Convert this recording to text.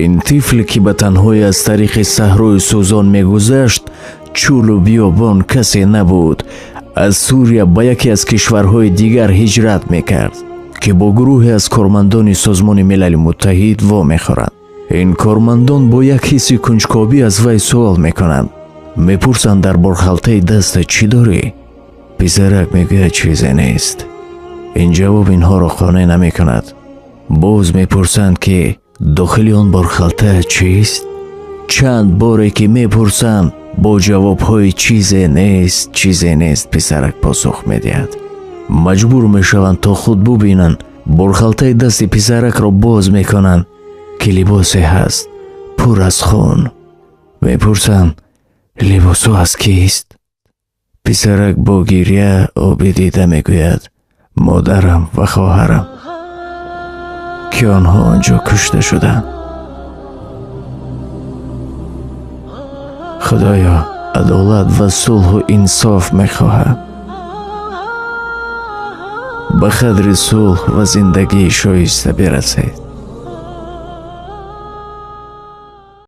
Ин тифле ки ба танҳоӣ аз тариқи саҳрои сӯзон мегузашт, чӯлу биёбон касе набуд, аз Сурия ба яке аз кишварҳои дигар ҳиҷрат мекард, ки бо гурӯҳе аз кормандони Созмони Милали Муттаҳид вомехӯранд. Ин кормандон бо як ҳисси кунҷкобӣ аз вай суол мекунанд. Мепурсанд: дар борхалтаи дастат чӣ дорӣ? Писарак мегӯяд: чизе нест. Ин ҷавоб инҳоро қонеъ намекунад. Боз мепурсанд, ки дохили он борхалта чист? Чанд боре ки мепурсанд, бо ҷавобҳои чизе нест, чизе нест писарак посух медиҳад. Маҷбур мешаванд то худ бубинанд. Борхалтаи дасти писаракро боз мекунанд, ки либосе ҳаст пур аз хун. Мепурсанд: либосу аз кист? Писарак бо гиря оби дида мегӯяд: модарам ва хоҳарам, ки онҳо он ҷо кушта шуданд. Худоё, адолат ва сулҳу инсоф мехоҳам. Ба қадри сулҳ ва зиндагии шоиста бирасед.